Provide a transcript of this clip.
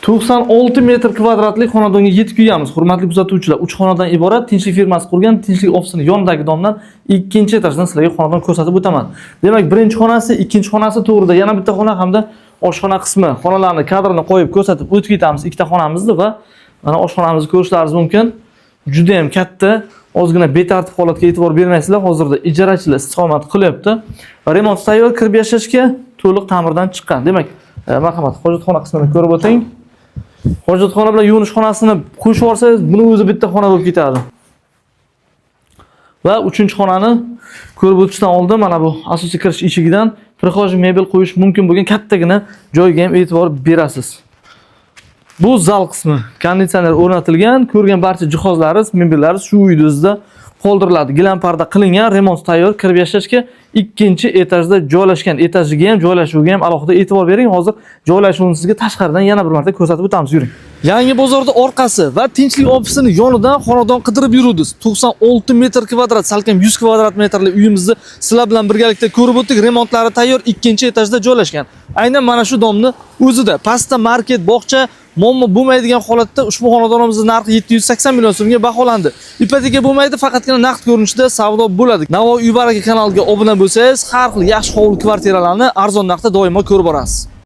96 metr kvadratli xonadonga yetib kelganmiz. Hurmatli kuzatuvchilar, 3 xonadan iborat Tinchlik firmasi qurgan Tinchlik ofisini yonidagi domdan ikkinchi etajdan sizlarga xonadon ko'rsatib o'taman. Demak, birinchi xonasi, ikkinchi xonasi, to'g'rida yana bitta xona hamda oshxona qismi. Xonalarni kadrini qo'yib ko'rsatib o'tib ketamiz ikkita xonamizni va mana oshxonamizni ko'rishlaringiz mumkin. Juda ham katta, ozgina betartib holatga e'tibor bermaysizlar. Hozirda ijarachilar istiqomat qilyapti. Remont tayyor, kirib yashashga to'liq ta'mirdan chiqqan. Demak, marhamat, hojatxona qismini ko'rib o'ting. Hojatxona bilan yuvinish xonasini qo'shib yuborsangiz, buni o'zi bitta xona bo'lib ketadi. Va uchinchi xonani ko'rib o'tishdan oldin mana bu asosiy kirish eshigidan прихожий mebel qo'yish mumkin bo'lgan kattagina joyga ham e'tibor berasiz. Bu zal qismi, konditsioner o'rnatilgan, ko'rgan barcha jihozlaringiz, mebellaringiz shu uyni o'zida qoldiriladi. Gilam parda qilingan, remont tayyor, kirib yashashga ikkinchi etajda joylashgan. Etajiga ham, joylashuviga ham alohida e'tibor bering. Hozir joylashuvini sizga tashqaridan yana bir marta ko'rsatib o'tamiz. Yuring. Yangi bozorda orqasi va Tinchlik ofisini yonidan xonadon qidirib yuruvdingiz. 96 metr kvadrat, salkam 100 kvadrat metrli uyimizni sizlar bilan birgalikda ko'rib o'tdik. Remontlari tayyor, ikkinchi etajda joylashgan. Aynan mana shu domni o'zida pastda market, bog'cha, muammo bo'lmaydigan holatda ushbu xonadonimizning narxi 780 million so'mga baholandi. Ipoteka bo'lmaydi, faqatgina naqd ko'rinishida savdo bo'ladi. Navoiy uy baraka kanaliga obuna bo'lsangiz, har xil yaxshi hovli kvartiralarni arzon narxda doimo ko'rib borasiz.